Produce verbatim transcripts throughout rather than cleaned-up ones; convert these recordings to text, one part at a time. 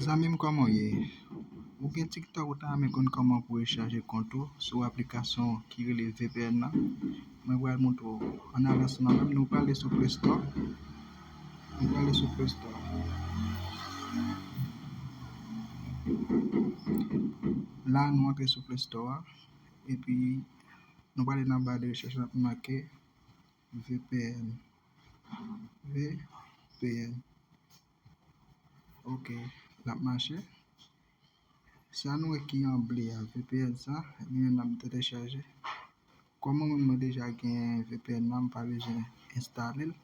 Zanmi m, kòman w ye? Ou gen TikTok, ou ta renmen konn kòman pou rechaje kont ou sou aplikasyon ki rele V P N nan? Mwen pral montre w. Ann al ansanm avè m, nou prale sou Play Store. Nou prale sou Play Store. La, nou antre sou Play Store a. Epi, nou prale nan ba de rechèch la, n ap make V P N. V P N. Ok, l ap mache. Sa nou wè ki an ble a, V P N sa, li menm n ap telechaje. Kòm mwen menm mwen deja gen V P N nan, m pa bezwen enstale l.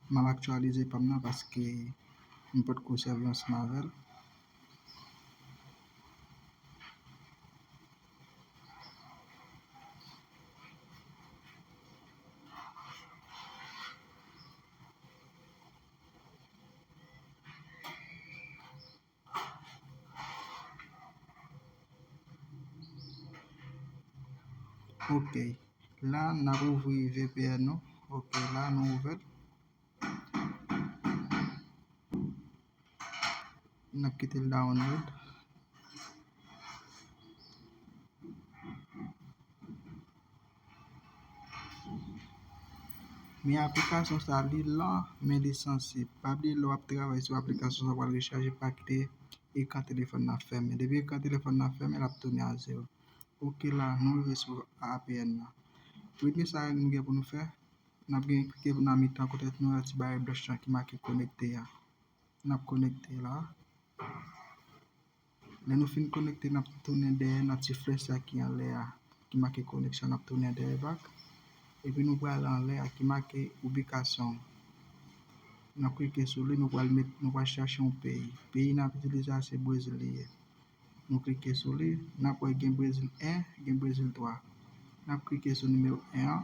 M ap aktyalize pa m nan paske m potko sèvi ansanm avè l. Ok. La, n ap ouvri V P N nou. Ok, la, nou ouvè l. N ap kite l download. Men aplikasyon sa, li lan, men li sansib. Pa bliye, lè w ap travay sou aplikasyon sa, w al rechaje, pa kite ekran telefòn nan fèmen. Depi ekran telefòn nan fèmen, l ap tounen a zewo. Ok, la, nou rive sou A P N nan. Premye sa nou gen pou nou fè, n ap gen klike nan mitan kote nou wè ti barè blanch lan ki make konekte a. N ap konekte la. Lè nou fin konekte, n ap tounen dèyè nan ti flèch sa ki anlè a, ki make koneksyon, n ap tounen dèyè bak. Epi nou pral anlè a ki make ibikasyon. N ap klike sou li, nou pral met, nou pral chache yon peyi. Peyi n ap itilize a se Brezil li ye. Nou klike sou li, n ap wè gen Brezil en, gen Brezil twa. N ap klike sou nimewo en an.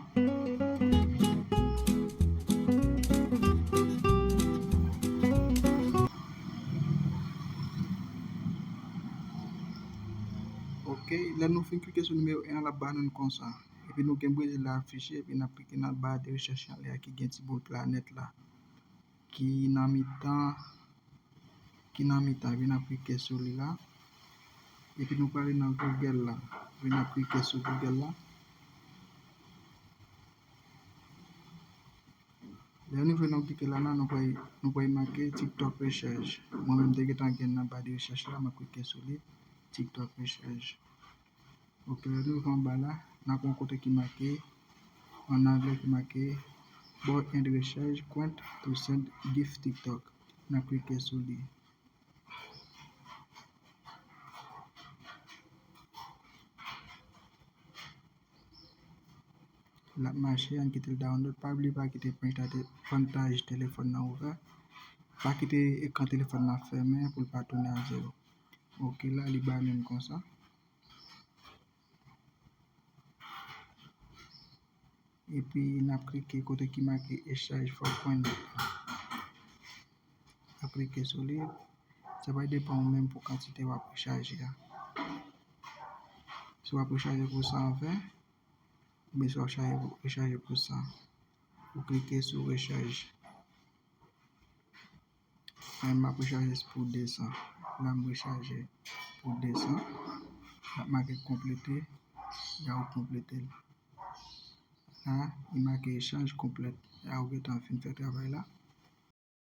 Ok, lè nou fin klike sou nimewo en an, l ap ba nou l konsa. Epi nou gen Brezil la afiche, epi n ap klike nan ba de rechèch anlè a ki gen ti boul planèt la. Ki nan mitan, ki nan mitan, epi n ap klike sou li la. Epi nou prale nan Google la. Epi n ap klike sou Google la. Lè nou vin nou klike la, nou pral, nou pral make TikTok Recherche. Mwen menm, te gentan gen nan ba de rechèch la, m ap klike sou li, TikTok Recherche. Ok, lè nou rive anba la, n ap wè yon kote ki make, an anglè ki make, Boy and Rechèch, Quant to Send Gift TikTok. N ap klike sou li. L ap mache, ann kite l download. Pa bliye pa kite pantaj te-, pantaj telefòn nan ouvè. Pa kite ekran telefòn nan fèmen pou l pa tounen a zewo. Ok, la, li ba nou l konsa. Epi n ap klike kote ki make Recharge for Coin. N ap klike sou li. Sa va depann ou menm pou kantite w ap rechaje a. Si w ap rechaje pou san ven, oubyen si w ap chaje pou, rechaje pou san. Ou klike sou Recharge. Mwen, m ap rechaje pou de san. La, m rechaje pou de san. L ap make konplete. Ya ou konplete l. La, li make echanj konplèt. Ya ou gentan fin fè travay la.